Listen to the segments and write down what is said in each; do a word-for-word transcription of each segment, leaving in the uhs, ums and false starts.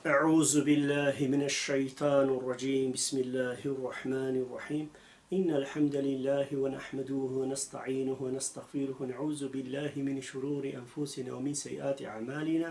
أعوذ بالله من الشيطان الرجيم. بسم الله الرحمن الرحيم. إن الحمد لله ونحمده ونستعينه ونستغفره ونعوذ بالله من شرور أنفسنا ومن سيئات أعمالنا.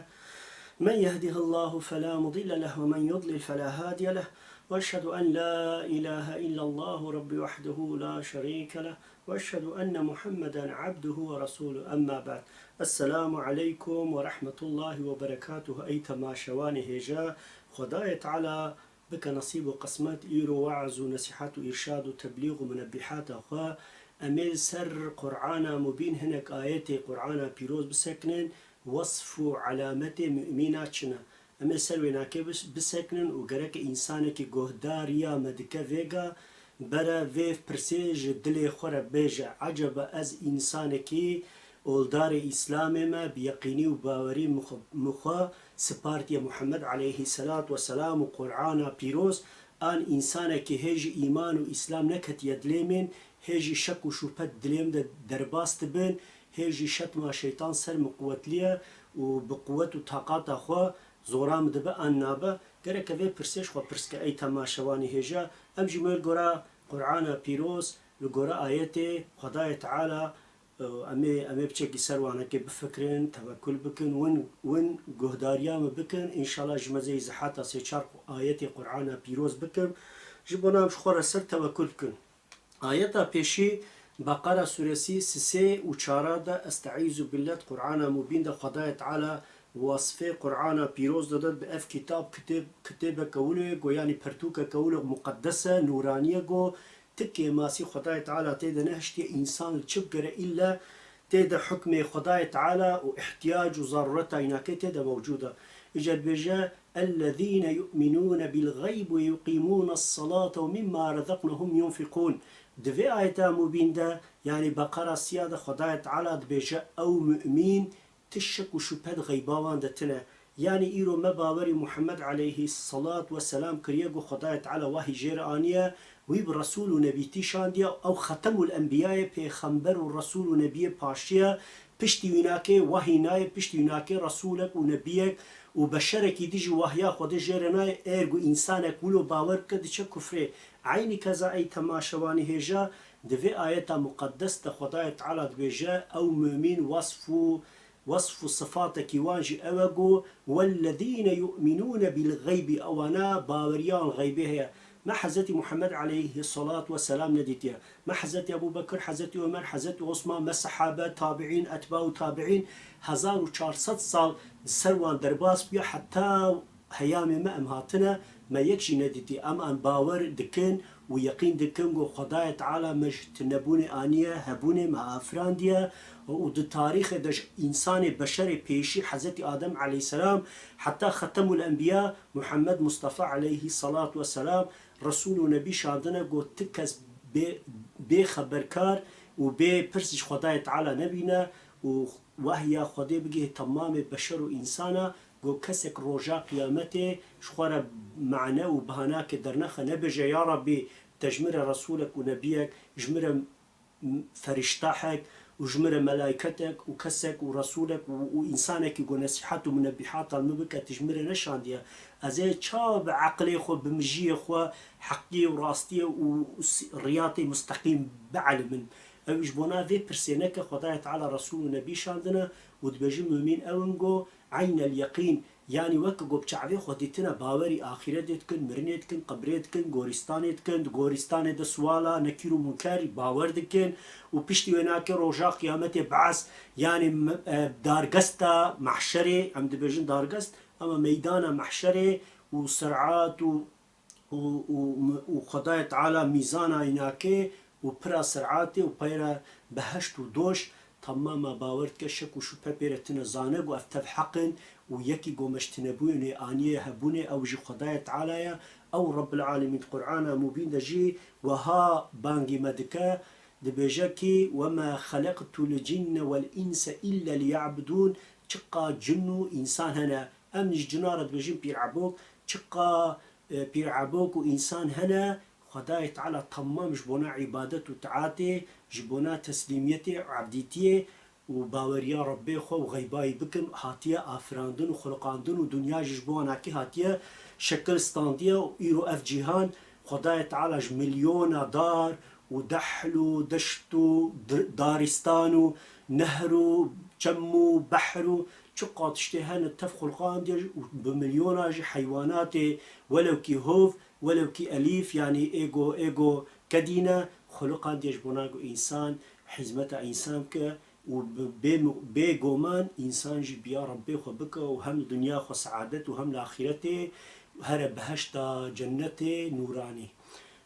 من يهده الله فلا مضل له ومن يضلل فلا هادي له. وأشهد أن لا إله إلا الله ربي وحده لا شريك له. وأشهد أن محمدا عبده ورسوله. أما بعد. السلام عليكم ورحمة الله وبركاته. Ey temaşevanê hêja, Xwedayê Teala bike nesîb û qismet îro weaz û nesîhet û îrşad û teblîx û munebbîhata xwe. Em ê li ser Qur'ana Mubîn hinek ayetê Qur'ana Pîroz bisekinin, wesf û alametê mumîna çi ne? Em ê ser wênakê bis-, bisekinin û gereke însanekî guhdariya me dike vêga, bere vê pirsê ji dilê xwe re bêje, eceba ez însanekî oldarê Îslamê me bi yeqînî û bawerî min xwe, min xwe sipartiye Muhammed aleyhî selat we selam û Qur'ana pîroz, an însanekî hê jî îman û Îslam neketiye dilê min, hê jî şek û şûbhe dilê min de derbas dibin, hê jî şetma şeytan ser min quwetliye û bi quwet û taqata xwe zora min dibe an nabe. Gereke vê pirsê ji xwe pirs ke, ey temaşevanê hêja, em jî me li gora Qur'ana pîroz, li gora ayetê Xwedayê Teala, e, em ê, em ê piçekî ser wanekê bifikirin, tevekul bikin, win, win guhdariya min bikin, înşallah ji me zey zehata sê çar ayetê Qur'ana pîroz bikim. Ji bona em ji xwe re ser tevekul bikin. Ayeta pêşî Beqera sûresî sisê û çara de, Esteîzu billah, Qur'ana Mubîn de Xwedayê Teala wasfê Qur'ana pîroz dide, bi ev kitab, kitêb, kitêbeke wilo ye go, yanî pirtûkeke wilo muqeddese, nûraniye go, ti kêmasî Xwedayê Teala tê de nehiştiye, însan li çi bigere îlle tê de hukmê Xwedayê Teala û îhtiyac û zarûreta înakê tê de mewcûd e. Îca dibêje, "Ellezîne yu'minûne bil gayb ve yuqîmûne salate ve mimma rezeknahum yunfikûn." Di vê ayeta mubîn de, yanî Beqera siya de Xwedayê Teala dibêje, ew mumîn ti şek û şubhe di xeyba wan de tine. Yanî îro me bawerî Muhammed aleyhî selat ve selam kiriye ku Xwedayê Teala wahî jê re aniye, wî bi Resûl û Nebî tî şandiye, ew Xetemul Enbiyayê, pêxember û Resûl û Nebiyê paşiye, piştî wînakê wahî nayê, piştî wînakê Resûlek û Nebiyek û beşerekî dî ji wahya Xwedê jê re nayê, ergo însanek wilo bawer bike diçe kufrê. Eynî keza ey temaşevanî hêja, di vê ayeta muqeddes de Xwedayê Teala dibêje, ew mumîn wesf û Wesf û sifatekî wan jî ew e ku, "Wellezîne yu'minûne bil xeybî", ewana baweriya wan xeybê heye. Me Hezretî Muhammed aleyhî selat ve selam nedîtiye. Me Hezretî Ebû Bekir, Hezretî Omer, Hezretî Osman, me sehabe, tabiîn, etba û tabiîn, hezar û çar sed sal di ser wan derbas bûye, heta heyamê me em hatine, me yek jî nedîtî. Em an bawer dikin û yeqîn dikin ku Xwedayê Teala me ji tinebûnê aniye hebûnê, me afirandiye û di tarîxê de ji însanê beşerê pêşî Hezretî Adem aleyhisselam heta Xetemul Enbiya Muhammed Mustafa aleyhî selat ve selam Resul û Nebî şandine ku ti kes bê, bê xeberkar û bê pirs ji Xwedayê Teala nebîne û wehya Xwedê bigihê temamê beşer û însana, ku kesek roja qiyametê ji xwe re mane û bihanake dernexe, nebêje, "Ya Rabbî, te ji min re resûlek û nebiyek, ji min re feriştahek û ji min re melayketek û kesek û resûlek û, û însanekî ku nesîhet û munebbîhata min bike, tu ji min re neşandiye. Ez ê ça bi eqilê xwe, bi mijiyê xwe heqiyê û rastiyê û, û s-, riyatê musteqîm bielimin?" Ew ji bona vê pirsê neke, Xwedayê Teala Resûl û Nebî şandine û dibêje, mumîn ew in ku eynel yeqîn, yanî weke ku bi çavê xwe dîtine, bawerî axîretê dikin, mirinê dikin, qebrê dikin, gorîstanê dikin, di gorîstanê de suala Nekîr û Munker bawer dikin û piştî wê nake roja qiyametê, be'es, yanî me-, e, dargesta mehşerê, em dibêjin dargest, ama meydana mehşerê û ser'at û û, û, û Xwedayê Teala mîzana înakê û pira ser'atê û peyra beheşt û doş, temama bawer dike, şek û şubhe pê re tine, zane ku ev tev heq in û yekî ku me ji tinebûnê aniye hebûnê, ew jî Xwedayê Teala ye. Ew Rabbil Alemîn di Qur'ana Mubîn de jî weha bangî me dike, dibêje kî, "Ve ma xeleqtul cinne vel inse ille liya'budûn." Çiqa cin û însan hene, em ji cina re dibêjin pîr ebok, çiqa e, pîr ebok û însan hene, Xwedayê Teala temam ji bona îbadet û taatê, ji bona teslîmiyetê, evdîtiyê, û baweriya Rebbê xwe û xeybayî bikin, hatiye afirandin û xuliqandin û dinya jî ji bo wanakî hatiye şekil standiye û îro ev cîhan Xwedayê Teala ji milyona dar û dehl û deşt û di-, daristan û nehr û çem û behr û çiqa tiştê hene tev xuliqandiye û bi milyona jî heywanatê, welew kî hov, welew kî elîf, yanî êgo, êgo kedî ne, xuliqandiye ji bona ku însan hizmeta însan bike û bi-, bê-, bêgoman însan jî biya Rebbê xwe bike û hem li dinya xwe seadet û hem li axîretê here behişta cennetê nûranî.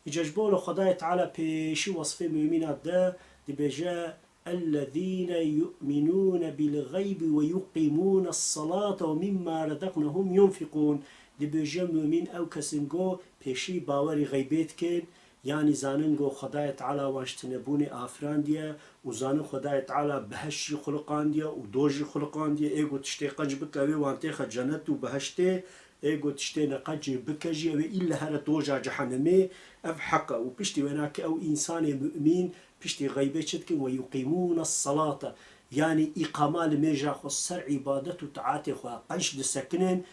Îca ji bo li Xwedayê Teala pêşî wesfê mumîna de dibêje, "Ellezîne yu'minûne bil ğeybi ve yuqîmûne salate ve mimma rezeknahum yunfiqûn." Dibêje mumîn ew kes in go pêşî bawerî xeybê dikin, yanî zanin go Xwedayê Teala wan ji tinebûnê afirandiye û zanin Xwedayê Teala behişt jî xuliqandiye û doj jî xuliqandiye. Ê go tiştê qenc bike wê wan têxe cenet û behiştê, ê go tiştê neqenc jî bike jî ew ê îlle here doja cehenemê. Ev heq e û piştî wênakê ew însanê mumîn piştî xeybê çi dikin? "Ve yuqîmûne salate." Yanî îqama li mêja xwe ser îbadet û taetê xwe qenc disekinin,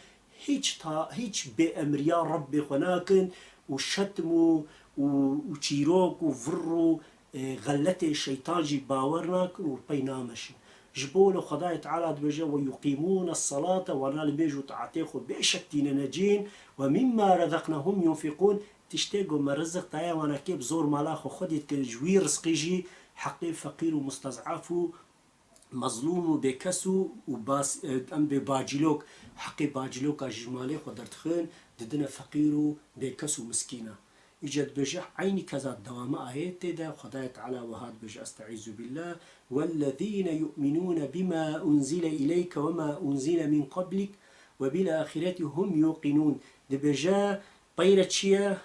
hîç ta-, hîç bêemriya Rebbê xwe nakin û şetm û, û, û çîrok û vir û, e, xeletê şeytan jî bawer nakin û pey nameşin. Ji bo wilo Xwedayê Teala dibêje, "Ve yuqîmûne salate", wana li mêj û taetê xwe bêşek tînene cîn, "ve mimma rezeknahum yunfiqûn", tiştê ku me rizik daye wana kê bi zor mala xwe xwedî dikin, ji wî rizqî jî heqê feqîr û mustez'ef û mezlûm û bêkes û, û bas-, em bê bacîlok, heqê bacîloka ji malê xwe derdixin, didine feqîr û bêkes û miskîna. Îca dibêje, eynî keza dewama ayetê de Xwedayê Teala wiha dibêje, Estaizu billah, "Wellezîne yu'minûne bima unzile ileyke ve ma unzile min qablik ve bil ahireti hum yuqinûn." Dibêje, peyre çi ye?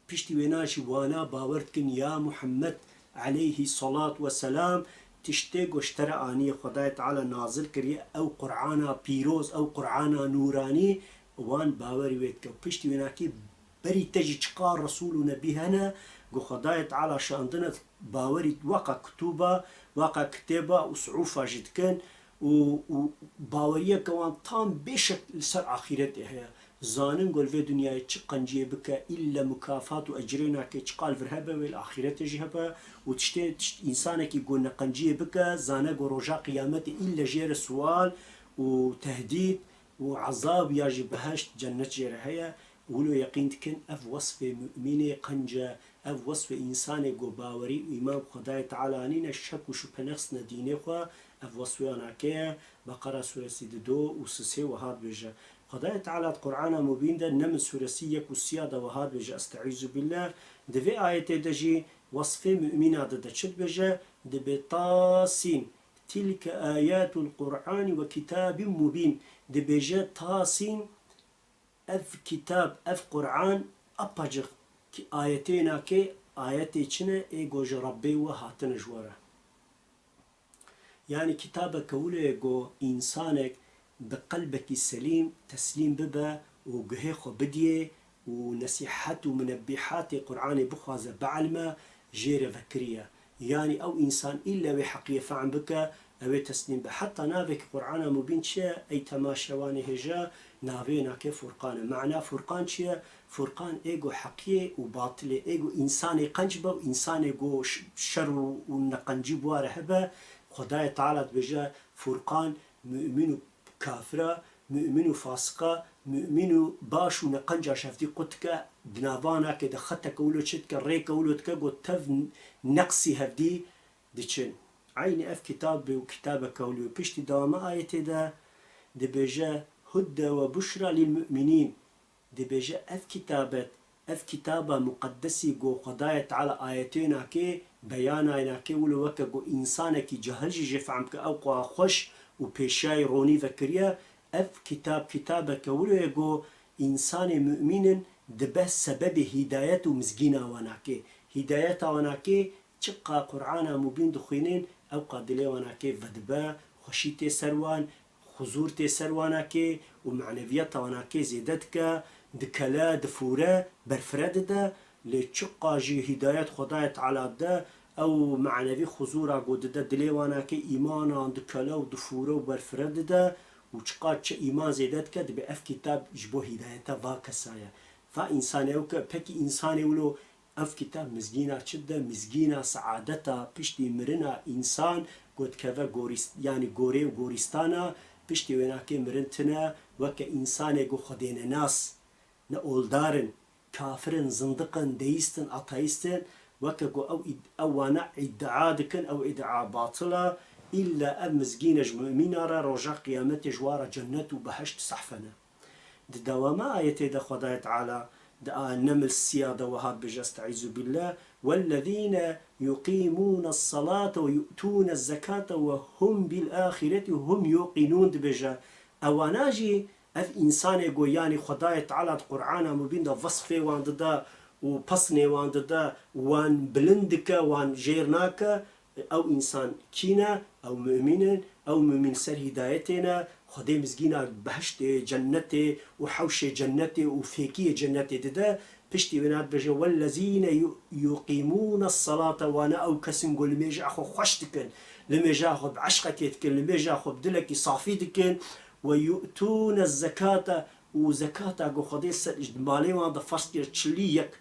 Piştî wêna jî wana bawer dikin, ya Muhammed aleyhî salat ve selam, tiştê ku ji te re aniye, Xwedayê Teala nazil kiriye, ew Qur'ana pîroz, ew Qur'ana nûranî, wan bawerî wê dike. Piştî wênakî berî te jî çiqa Resûl û Nebî hene, ku Xwedayê Teala şandine, bawerî weka kitûba, weka kitêba û suhûfa jî dikin û, û baweriyeke wan tam bêşek li ser axîretê heye. Zanin ku li vê dinyayê çi qenciyê bike, îlle mukafat û ecrê nake, çiqa li vir hebe wê li axîretê jî hebe û tiştê, tişt-, însanekî ku neqenciyê bike, zane ku roja qiyametê îlle jê re sual û tehdîd û ezab ya jî behişt, cennet jê re heye. Wilo yeqîn dikin, ev wesfê mumînê qenc e, ev wesfê însanê ku bawerî û îman bi Xwedayê Teala anîne, şek û şubhe nexistine dînê xwe, ev wesfê wan ake ye. Beqera sûresî di do û sisê wiha dibêje. Xwedayê Teala di Qur'ana Mubîn de, Neml sûresî yek û sîya de wiha dibêje, Estaizu billah, di vê ayetê de jî wesfê mumîna dide. Çi dibêje? Dibê Tasîn, "Tilke ayatul Qur'ani ve kitabin mubîn." Dibêje Tasîn, ev kitab, ev Qur'an apaçiq ki ayetê nake, ayetê çi ne, ê ku ji Rebbê we hatine ji we re. Yanî kitabeke wilo ye ku însanek bi qelbekî selîm teslîm bibe û guhê xwe bidiyê û nesîhet û munebbîhatê Qur'anê bixwaze bielme, jê re vekiriye. Yanî ew însan îlle wê heqiyê fehm bike, ew ê teslîm be. Heta navekî Qur'ana Mubîn çi ye? Ey temaşevanê hêja, navê nake Furqan e. Mana Furqan çi ye? Furqan ê ku heqiyê û batilê, ê ku însanê qenc be û însanê ku ş-, şer û, û neqencî bi wa re hebe, Xwedayê Teala dibêje, Furqan, mumîn û kafira, mumîn û fasiqa, mumîn û baş û neqenca ji hevdî qut dike, di nava nake de xeteke wilo çi dike, rêke wilo dike, ku tev neqsî hevdî diçin. Eynî ev kitab be û kitabeke wilo. Piştî dewama ayetê de dibêje, "Hudde ve buşra lil mu'minîn." Dibêje, ev kitabet, ev kitaba muqeddesî ku Xwedayê Teala ayetê nake, beyanayê nake, wilo weke ku însanekî cahil jî jê fehm bike, ew qwa xweş û pêşiyayê ronî vekiriye. Ev kitab, kitabeke wilo ye ku însanê mumîn in dibe sebebê hîdayet û mizgîna wan ake. Hîdayeta wan ake, çiqa Qur'ana Mubîn dixwînin, ewqa dilê wan ake vedibe, xweşî tê ser wan, huzûr tê ser wan ake û maneviyeta wan ake zêde dike, dikele, difûre, berfire dide. Lê çiqa jî hîdayet Xwedayê Teala dide, Ew manevî huzûra ku dide dilê wana ke îmanan dikele û difûre û berfire dide û çiqas çi îman zêde dike, dibe ev kitab ji bo hîdayeta va kesa ye. Va însanê ew ke pekî însanê wilo ev kitab mizgîna çi dide? Mizgîna seadeta piştî mirina însan ku dikeve gorîst-, yanî gorê û gorîstana, piştî wêna kê mirin tine, weke însanê ku Xwedê nenas, ne oldar in, kafir in, zindiq in, deîst in, ateîst in, weke ku ew îd-, ew wana îdia dikin, ew îdia batil e, îlla ev mizgîne ji mumîna re roja qiyametê ji wa re cennet û behişt sehf hene. Di dewama ayetê de Xwedayê Teala di a Neml sî ya de wiha dibêje, Estaizu billah, "Wellezîne yuqîmûne s-selate ve yu'tûne z-zekate ve hum bil-âxireti hum yuqînûn" dibêje. Ewana jî ev însanê ku yanî Xwedayê Teala di Qur'ana Mubîn de vesfê wan dide û pesnê wan dide, wan bilind dike, wan jêr nake, ew însan kî ne? Ew mumîn in, ew mumîn ser hîdayetê ne, Xwedê mizgîna behiştê, cennetê û hewşê cennetê û fêkiyê cennetê dide, piştî wêna dibêje, "Wellezîne yu-, yuqîmûne s-selate", wane ew kes in ku limêja xwe xweş dikin, limêja xwe bi eşqekê dikin, limêja xwe bi dilekî safî dikin, "ve yu'tûne z-zekate", û zekata ku Xwedê ser, ji malê wan de ferz kir, çilî yek,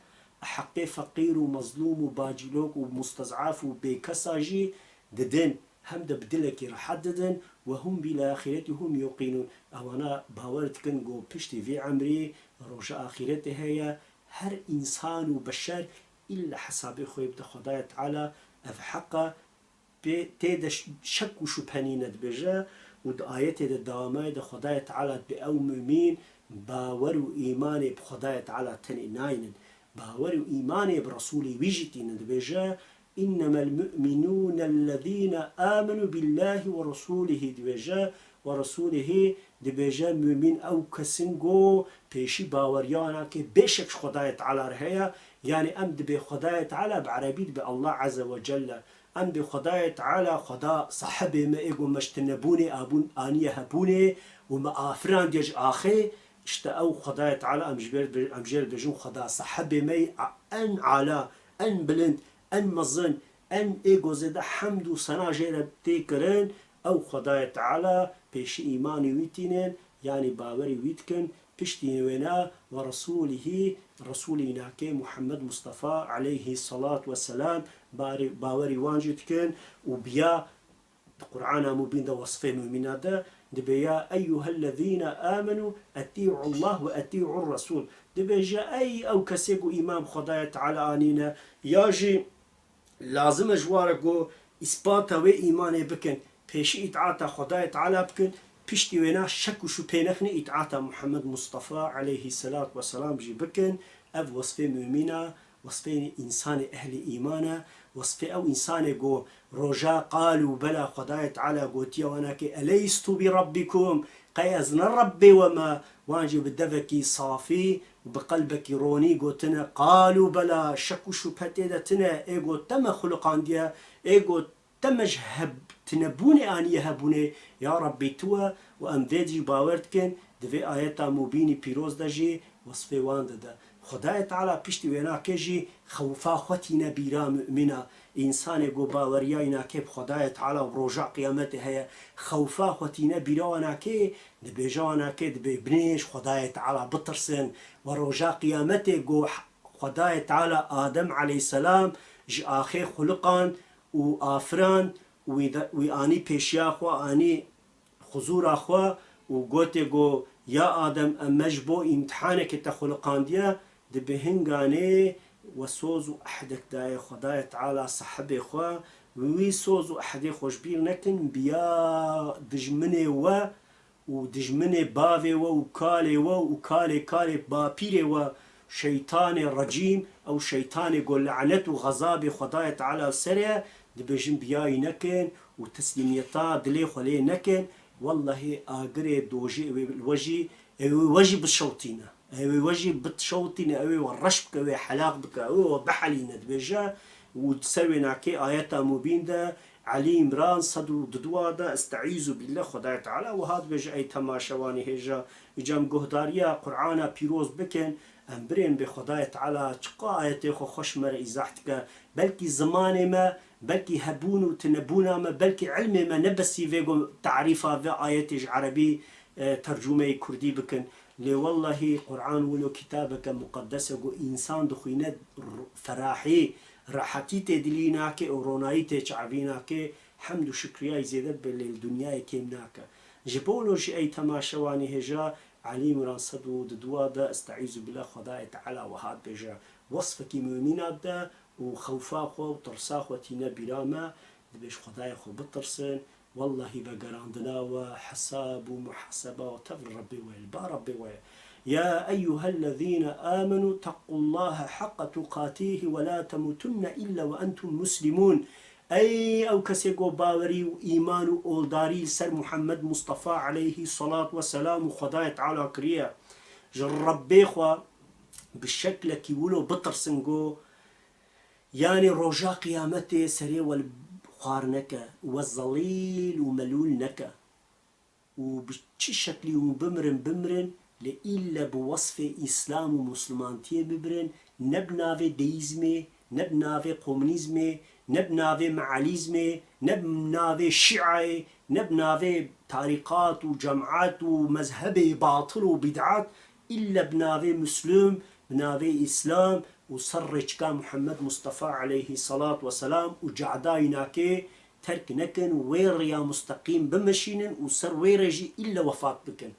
heqê feqîr û mezlûm û bacîlok û mustez'af û bêkesa jî didin, hem de bi dilekî rehet didin, "ve hum bil-âxireti hum yuqînûn", ewana bawer dikin ku piştî vî emrî roja axîretê heye, her însan û beşer îlla hesabê xwe bide Xwedayê Teala, ev heq e, pê, tê de ş-, şek û şubhe nîne dibêje û di ayetê de dewamê de Xwedayê Teala dibê ew mumîn bawer û îmanê bi Xwedayê Teala tenê naynin. Bawer û îmanê bi Resûlê wî jî tînin dibêje, "Înnemel mu'minûne ellezîne âmenû billâhi ve resûlihî" dibêje, "ve resûlihî", dibêje, mumîn ew kesin go pêşî baweriya wana ke bêşek ji Xwedayê Teala re heye, yanî em dibê Xwedayê Teala bi erebî dibe Allah Azze ve Celle. Em dê Xwedayê Teala, Xweda sahibê me ê go me ji tinebûnê abûn, aniye hebûnê û me afirandiye ji axê, işte ew Xwedayê Teala em ji ber, em jê re dibêjin Xweda sahibê me yî a-, en ala, en bilind, en mezin, en ê go zêde hemd û sena jê re tê kirin, ew Xwedayê Teala pêşî îmanî wî tînin, yanî bawerî wî dikin, piştî wêna ve Resûlihî, Resûlî wînakê Muhammed Mustafa aleyhî selat ve selam, barî-, bawerî wan jî dikin û biya di Qur'ana Mubîn de wesfê mumîna de dibê, "Ya eyyuhellezîne âmenû etî'ullah ve etî'ur Resûl." Dibêje, ey ew kesê ku îman bi Xwedayê Teala anîne, ya jî lazim e ji wa re ku îspata wê îmanê bikin, pêşî îtaata Xwedayê Teala bikin, piştî wêna şek û şubhê nexne îtaata Muhammed Mustafa aleyhî selat ve selam jî bikin. Ev wesfê mumîna, wesfê însanê ehlî îman e, wesfê ew însanê ku roja qalû bela Xwedayê Teala gotiye wana ke, "Eleystu bi rabbikum", qey ez ne Rebbê we me? Wan jî bi devekî safî û bi qelbekî ronî gotine, qalû bela, şek û şubhe tê de tine, ê got te me xuliqandiye, ê got te me ji heb-, tinebûnê aniye hebûnê, ya Rebbî tu we û em vê jî bawer dikin, di vê ayeta mubînî pîroz de jî wesfê wan dide. Xwedayê Teala piştî wênakê jî xewfa xwe tîne bîra mumîna, însanê ku baweriya wînakê bi Xwedayê Teala û roja qiyametê heye, xewfa xwe tîne bîra wanakê, dibêje wanakê dibê binê ji Xwedayê Teala bitirsin. Ve roja qiyametê ku Xwedayê Teala Adem aleyhîselam ji axê xuliqand û afirand û wî de, wî anî pêşiya xwe, anî huzûra xwe û gotê ku, "Ya Adem, em me ji bo îmtihanekê te xuliqandiye", di bihinganê we soz û ehdek daye Xwedayê Teala sahibê xwe, wî soz û ehdê xwe ji bîr nekin, biya dijminê we û dijminê bavê we û kalê we û kalê kalê bapîrê we, şeytanê recîm, ew şeytanê ku lanet û xezabê Xwedayê Teala li ser e, dibêjin biyayî nekin û teslîmiyeta dilê xwe lê nekin, wellehî agirê dojê ew ê li we jî, ew ê we jî bişewtîne. Ew ê we jî bişewtîne, ew ê we reş bike, ew ê helaq bike, ew ê we bihelîne, dibêje. Û di ser wênakê ayeta mubîn de Elî Îmran sed û duduwa de, Estaizu billah, Xwedayê Teala wiha dibêje, ey temaşevanê hêja, îca em guhdariya Qur'ana pîroz bikin, em birên bê Xwedayê Teala çiqa ayetê xwe xweş me re îzah dike. Belkî zimanê me, belkî hebûn û tinebûna me, belkî ilmê me ne besî vê ku tarîfa vê ayetê ji erebî, e, tercûmeyê kurdî bikin. Lê wellahî Qur'an wilo kitabeke muqeddes e ku însan dixwîne r-, ferahî, rehetî tê dilî nake û ronayî tê çavî nake, hemd û şukriyayî zêde dibe lê li dinyayê kêm nake. Ji bo wilo jî ey temaşevanê hêja, Elî Îmran sed û duduwa de, Estaizu billah, Xwedayê Teala wiha dibêje, wesfekî mumîna dide û xewfa xwe û tirsa xwe tîne bîra me, dibê ji Xwedayê xwe bitirsin, wellahî vegerandina we, hesab û muhaseba we tev li Rebbê we ye, li ba Rebbê we ye. Ya eyyuhellezîne âmenû tequllâhe heqqa tuqatîhi ve lâ temûtunne îlle ve entûm muslîmûn. Ey ew kesê ku bawerî û îman û oldarî li ser Muhammed Mustafa aleyhî selat ve selam û Xwedayê Teala kiriye, ji Rebbê xwe bi şeklekî wilo bitirsin ku, yanî roja qiyametê serê we li xwar neke, we zelîl û melûl neke. Û bi çi şeklî hûn bimirin, bimirin, lê îlle bi wesfê Îslam û Muslimantiyê bimirin, ne bi navê deîzmê, ne bi navê komunîzmê, ne bi navê mealîzmê, ne bi navê şîayê, ne bi navê tarîqat û cemaat û mezhebê batil û bid'at, îlle bi navê Muslim, bi navê Îslam û ser rêçika Muhammed Mustafa aleyhî selat ve selam û cada wînakê terk nekin, wê rêya musteqîm bimeşînin û ser wê rê jî îlle wefat bikin.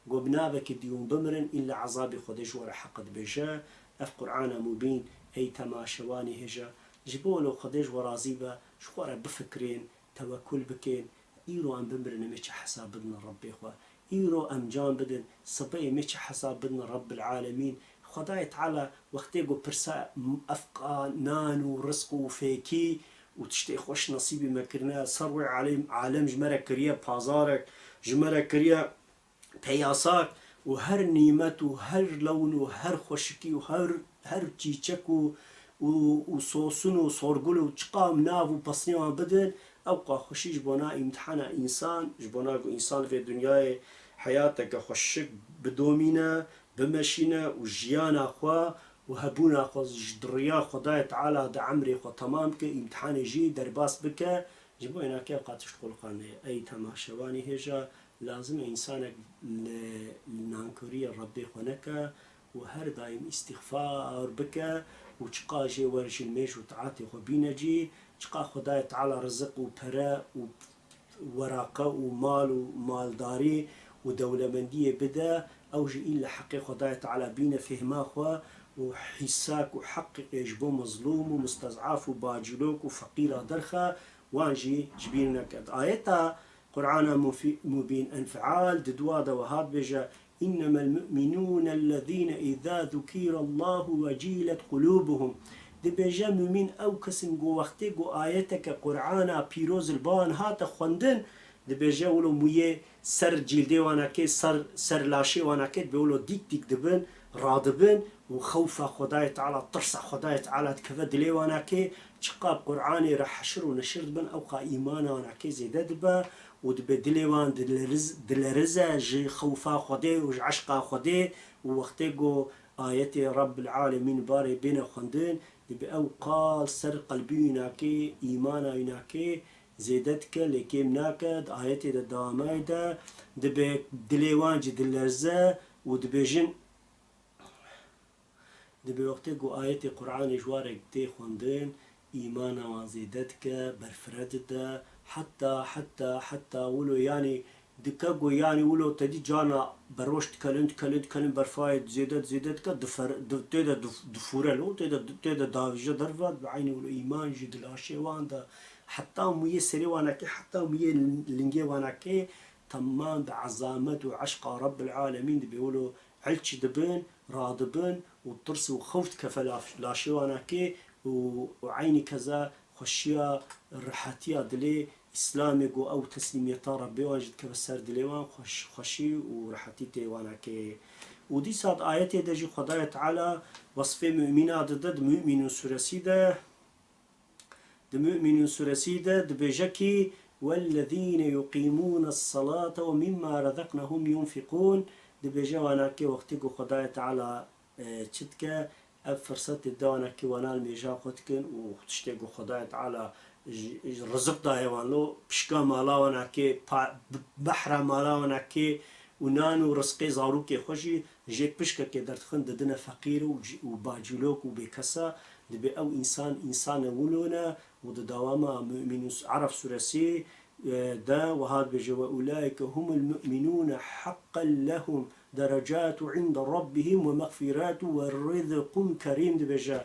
Go bi navekî dî hûn bimirin, îlle ezabê Xwedê ji we re heq dibêje. Ev Qur'ana mubîn, ey temaşevanê hêja, ji bo wilo Xwedê ji we razî be, ji xwe re bifikirên, tewekul bikin. Îro em bimirin, em ê çi hesab bidin Rebbê xwe? Îro em can bidin, sibê em ê çi hesab bidin Rebbil Alemîn? Xwedayê Teala wextê ku pirsa evqa nan û rizq û fêkî û tiştê xweş nesîbî me kirine, ser wê alem, alem ji me re kiriye pazarek, ji me re kiriye peyasak û her nîmet û her lewn û her xweşikî û her, her çîçek û, û, û sosin û sorgul û çiqa em nav û pesnê wan bidin, ewqa xweşî ji bona îmtihana însan, ji bona ku însan vê dinyayê heyateke xweşik bidomîne, bimeşîne û jiyana xwe û hebûna xwe ji di riya Xwedayê Teala de emrê xwe temam bike, îmtihanê jî derbas bike, ji bo ênakê ewqa tişt qulqan neye. Ey temaşevanê hêja, lazim e însanek li, li nankoriya Rebbê xwe neke û her daîm îstîxfar bike û çiqa jê wer ji nimêj û taetê xwe bîne cî, çiqa Xwedayê Teala riziq û pere û weraqe û mal û maldarî û dewlemendiyê bide, ew jî îlle heqê Xwedayê Teala bîne fêhma xwe û hîsak û heqê ji bo mezlûm û mustez'af û bacîlok û feqîra derxe, wan jî ji bîr neke. Di ayeta Qur'ana Mufî-, Mubîn Enfial di dua de wiha dibêje, "Înnemel mu'minûne ellezîne îzâ zukîrallâhu vecîlet qulûbuhum." Dibêje, mumîn ew kes in ku wextê ku ayeteke Qur'ana pîroz li ba wan hate xwendin, dibêje, wilo mûyê ser cîldê wan ake, ser, ser laşê wan ake, dibê wilo dîk dîk dibin, radibin û xewfa Xwedayê Teala, tirsa Xwedayê Teala dikeve dilê wan ake, çiqa bi Qur'anê re heşir û neşir dibin, ewqa îmana wan ake zêde dibe û dibê dilê wan dileriz-, dilerize ji xewfa Xwedê û ji eşqa Xwedê û wextê ku ayetê Rabbil Alemîn barê bêne xwendin, dibê ew qal ser qelbî wînakê, îmana wînakê zêde dike, lê kêm nake, di ayetê de dewamê de dibê dilê wan jî dilerze û dibêjin, dibê wextê ku ayetê Qur'anê ji warek tê xwendin, îmana wan zêde dike, berfire dide, heta, heta, heta wilo, yanî dike ku, yanî wilo te dî carna beroş dikelin, dikelin, dikelin, berfayê zêde, zêde dike, difer-, di-, tê de dif-, difûre lo, tê de, tê de davîje derve, bi eynî wilo îman jî di laşê wan de, heta mûyê serê wan ake, heta mûyê lingê wan ake, temam bi ezamet û eşqa Rabbil Alemîn dibê wilo elçî dibin, radibin û tirs û xewf dikeve laf-, laşê wan ake û, û eynî keza xweşiya, rihetiya dilê Îslamê ku ew teslîmiyeta Rebbê wan jî dikeve ser dilê wan, xweş-, xweşî û rihetî tê wan ake. Û dîsa di ayetê de jî Xwedayê Teala wesfê mumîna dide, di Mumînûn sûresî de, Di Mu'minun suresî de dibêje kî, "Wellezîne yuqîmûne s-salate ve mimma rezeknehum yunfikûn." Dibêje wana kê wextê ku Xwedayê Teala, e, çi dike, ev firsetê de wana kê wana li mêja xwe dikin û tiştê ku Xwedayê Teala ji, ji rizik daye wan lo, pişka mala wana kê pa-, behra mala wana kê û nan û rizqê zarokê xwe jî jê pişkekê derdixin, didine feqîr û, û bacîlok û bêkesa, dibê ew însan, însanê wilo ne û di dewama Mu'minun, Araf suresî, e, de wiha dibêje, "Ve ulaike humul mu'minûne haqqen lehum derecatu inde rabbihim ve mexfiratu ve rizqun kerîm." Dibêje,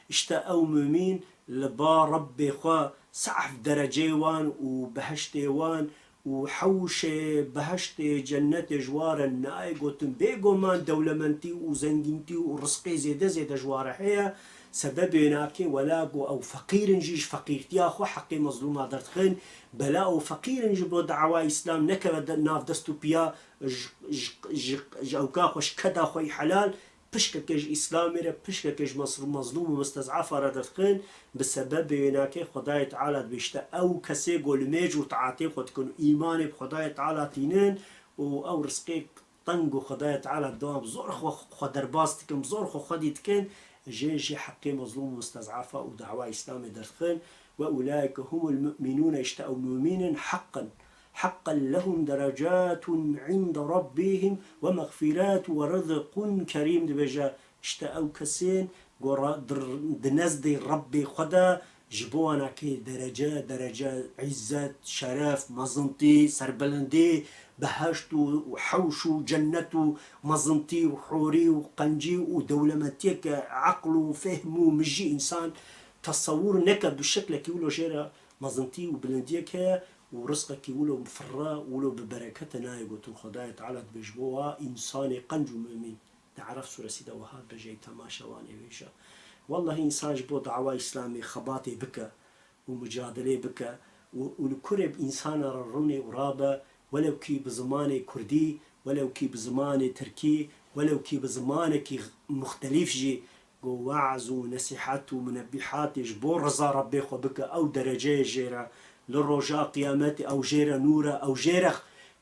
işte ew mumîn li ba Rebbê xwe saf dereceyê wan û behiştê wan û hewşê behiştê cennetê ji wa re nayê gotin. Bêguman dewlemendî û zengîntî û rizqê zêde zêde ji wa re heye. Sebebê nakê wela ku ew feqîr in jî ji feqîrtiya xwe heqê mezlûma derdixin. Bela ew feqîr in ji bo dawa Îslam nekeve de-, nav dest û piya ji, ji, ji, ji ewka xwe, ji keda xwe yî helal. Pişkeke ji Îslamê re, pişkeke ji mesr-, mezlûm û mistez'afa re derdixin, bi sebebê wê nakê Xwedayê Teala dibê, işte ew kesê ku li mêj û taetê xwe dikin û îmanê bi Xwedayê Teala tînin û ew rizqê teng ku Xwedayê Teala didan bi zor xwe, xwe derbas dikin, bi zor xwe xwedî dikin, jê jî heqê mezlûm û mistez'afa û dawa Îslamê derdixin. Ve ulaike humul mu'minûne, işte ew mumîn in, heq in. Haqqen lehum derecatun inde rabbihim ve mexfirat ve rizqun kerîm, dibêje, işte ew kesên ku ra-, dir-, di nezdê Rebbê xwe de ji bo wana kê derece, derece, îzzet, şeref, mezintî, serbilindî, beheşt û, û hewş û cennet û mezintî û horî û qencî û dewlemendiyeke eql û fehm û mijî însan tesewur neke, bi şeklekî wilo jê re mezintî û bilindiyek heye û rizqekî wilo firre, wilo bi berekete nayê gotin. Xwedayê Teala dibê ji bo wa însanê qenc û mumîn. Di Araf suresî de wiha dibêje, ey temaşevanê hêja. Wellahî însan ji bo dawa Îslamê xebatê bike û mucadelê bike û, û li kurê bi însana re rûnê û rabe, welew kî bi zimanê kurdî, welew kî bi zimanê tirkî, welew kî bi zimanekî muxtelîf jî, ku weaz û nesîhet û munebbîhatê ji bo riza Rebbê xwe bike, ew dereceyê jê re, li roja qiyametê ew jê re nûr e, ew jê re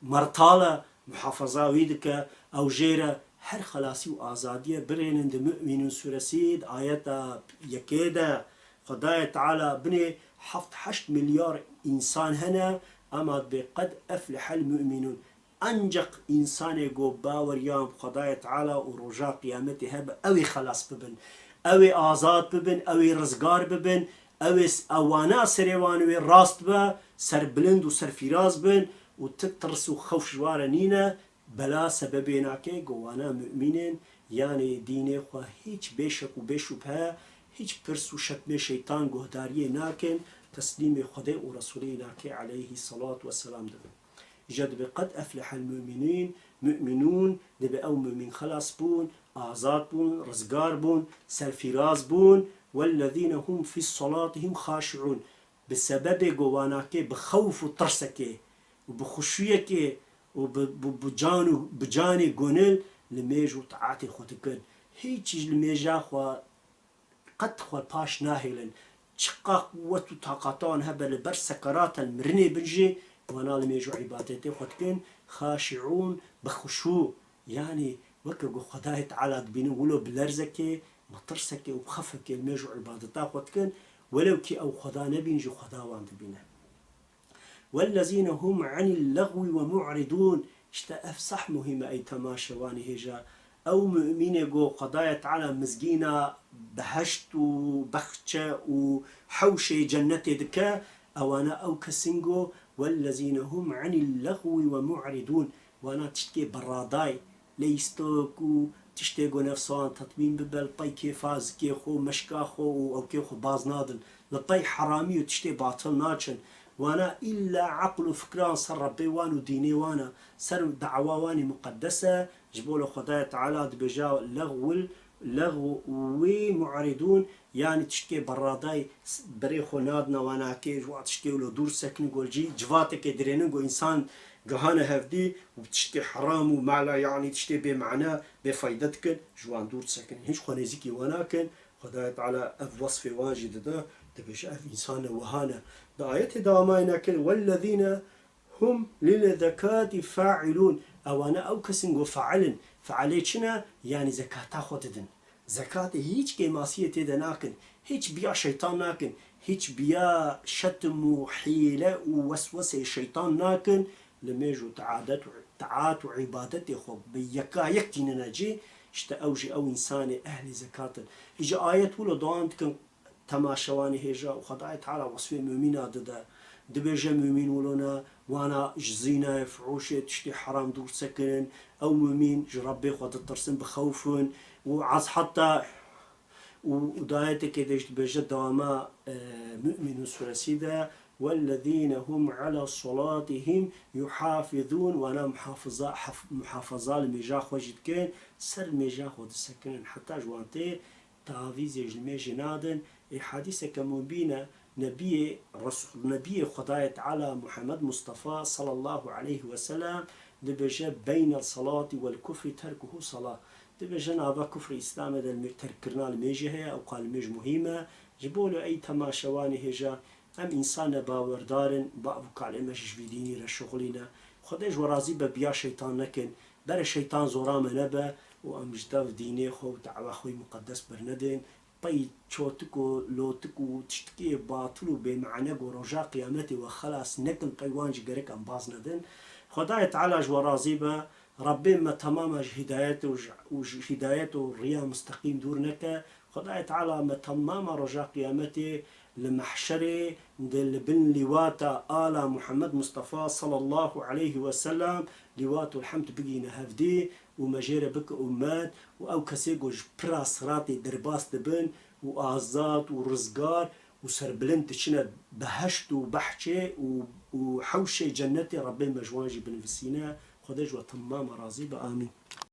mertal e, muhafaza wî dike, ew jê re her xelasî û azadiyê birênin. Di Mu'minûn sûresî di ayeta yekê de Xwedayê Teala binê heft heşt milyar însan hene, ema dibê qed eflehel mu'minûn. Ancaq însanê ku baweriyan bi Xwedayê Teala û roja qiyametê hebe, ew ê xelas bibin, ew ê azad bibin, ew ê rizgar bibin, ew ê s-, ewana serê wan wê rast be, serbilind û serfîraz bin û ti tirs û xewf ji wan re nîne. Bela sebebê nake ku wana mu'mîn in, yanê dînê xwe hîç bê şek û bê şubhe, hîç pirs û şekmê şeytan guhdariyê nakin, teslîmê Xwedê û Resûlê nake aleyhî selatu weselam dibin. Îca dibê qed eflehel mu'minîn, mu'minûn, dibê ew mu'mîn xelas bûn, azad bûn, rizgar bûn, serfîraz bûn, wellezîne hum fî salatihim xaşi'ûn. Bi sebebê ku wana kê bi xewf û tirsekê û bi xuşûyekê û bi, bi, bi can û bi canê gonil li mêj û taetê xwe dikin. Hîç ji li mêja xwe qet xwe paş nahêlin. Çiqa quwet û taqata wan hebe, li ber sekerata mirinê bin jî wana li mêj û îbadetê xwe dikin. Xaşi'ûn, bi xuşû, yanî weke ku Xwedayê Teala dibînin wilo bi lerzekê, bi tirsekê û bi xefekê li mêj û îbadeta xwe dikin. Welew kî ew Xweda nebîn jî Xweda wan dibîne. Wellezîne hum anil lexwi ve mu'ridûn. Îşte ev sah muhîm e ey temaşevanê hêja. Ew mu'mînê ku Xwedayê Teala mizgîna behişt û bexçe û hewşê cennetê dike, ewana ew kes in ku wellezîne hum anil lexwi ve mu'ridûn. Wana tiştkê beradayê, leyîstok û tiştê ku nefsa wan tetmîn bibe, li pey kêfa zikê xwe û meşka xwe û ewkê xwe baz nadin. Li pey heramî û tiştê batil naçin. Wana îlla eql û fikran ser Rebbê wan û dînê wan e, ser dawa wan ê muqedes e. Ji bo li Xwedayê Teala dibêje, lexwil, lexwî mu'ridûn, yanî tiştê beradayê s-, berê xwe nadine wana kê, ji wan tiştê wilo dûr sekin, gol jî civateke dirênin ku însan gihane hevdî û tiştê heram û mala, yanî tiştê bêmane, bêfeyde dikin, ji wan dûr disekinin. Hîç xwe nêzîkî wan nakin. Xwedayê Teala ev wesfê wan jî dide. Dibêje ev însan e, wiha ne. Di ayetê dewamê ne kir, "Wellezîne hum lil zekatî failûn." Ewane ew kes in ku fail in. Failê çi ne? Yanî zekata xwe didin. Zekatê hîç kêmasiyê tê de nakin. Hîç biya şeytan nakin. Hîç biya şetim û hîle û wesweseyê şeytan nakin. Li mêj û teadet û, teat û îbadetê xwe bi yeka yek tînine cî, işte ew jî ew însanê ehlê zekat in. Îca ayet wilo dewam dikin, temaşevanê hêja û Xwedayê Teala wesfê mumîna dide. Dibêje mumîn wilo ne, wana ji zînayê, fuhûşê, tiştê heram dûr sekirin. Ew mumîn ji Rebbê xwe ditirsin, bi xewf in. Û ez heta û, û di ayetekê de jî dibêje dewama, e, Mu'minun suresî de, "Wellezîne hum ala salatihim yuhafizûn." Wana muhafiza, haf-, muhafaza li mêja xwe jî dikin, ser mêja xwe disekinin. Heta ji wan tê tavîzê ji li mêjê nadin. Ê hadîseke mubîn e, Nebiyê, Resul, Nebiyê Xwedayê Teala Muhammed Mustafa sallallahu aleyhi ve sellem dibêje, "Beynel salati vel kufri terkuhu salah." Dibêje nava kufrê Îslamê de li mê-, terkkirina li mêjê heye, ew qal mêj muhîm e. Ji bo lê ey temaşevanê hêja, em însan ne bawerdar in, bav û kalê me jî ji vî dînî re şixulîne. Xwedê ji we razî be, biya şeytan nekin. Bere şeytan zora me nebe û em ji dev dînê xwe û dawa xwe yî muqedes bernedin. Pey çotik û lotik û tiştikê batil û bêmane ku roja qiyametê we xelas nekin, pey wan jî gerek em baz nedin. Xwedayê Teala ji we razî be. Rebbê me temama ji hîdayetê û ji, û ji hîdayet û riya musteqîm dûr neke. Xwedayê Teala me temama roja qiyametê li mehşerê de li bin lîwata ala Muhammed Mustafa sallallahu aleyhi ve sellem, lîwatul hemd, bigîne hevdî û me jê re bike ummet û ew kesê ku ji pira siratê derbas dibin û azad û rizgar û serbilind diçine beheşt û behçê û, û hewşê cennetê, Rebbê me ji wan jî binivisîne. Xwedê ji we temama razî be. Amîn.